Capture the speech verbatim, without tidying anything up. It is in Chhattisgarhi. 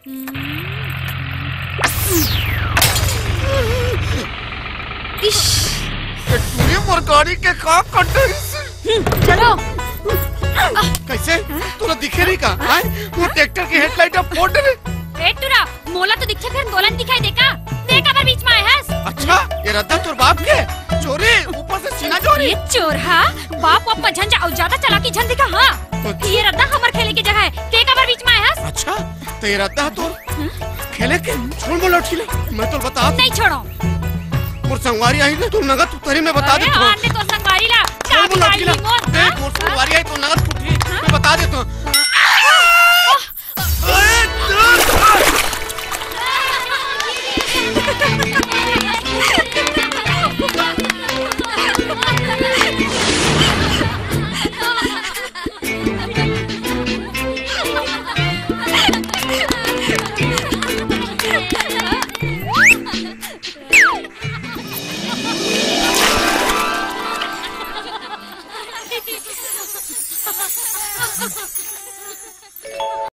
इश। ये टूरी मोर गाड़ी के का कंडीशन? चलो। कैसे? तोला दिखे नहीं का? हाँ? वो ट्रैक्टर के हेडलाइट अब फोड़ दे। ए टूरा, मोला तो दिखे, फेर तोला नइ दिखाई दे का? ते काबर बीच में आए हस? अच्छा, ये रद्दा तोर बाप के? चोरी, ऊपर से सीना चोरी। ये चोर हा, बाप वाप म झन जा, अउ ज्यादा चालाकी झन दिखा, हाँ। तो ये रद्दा हमर खेले के जगह हे, ते काबर बीच में आए हस? अच्छा, तो ये रद्दा तोर खेले के? छोड़ मोला लौटकी ला, मैं तोला बता। नहीं छोड़ो। मोर संगवारी आही ना, तोर नंगत उतरी मैं बता देथों। अरे, आने तो संगवारी ला, छोड़ मोला लौटकी ला। मोर, देख, हाँ? मोर संगवारी आही, तोर नंगत उतरी, हाँ? मैं बता देथों।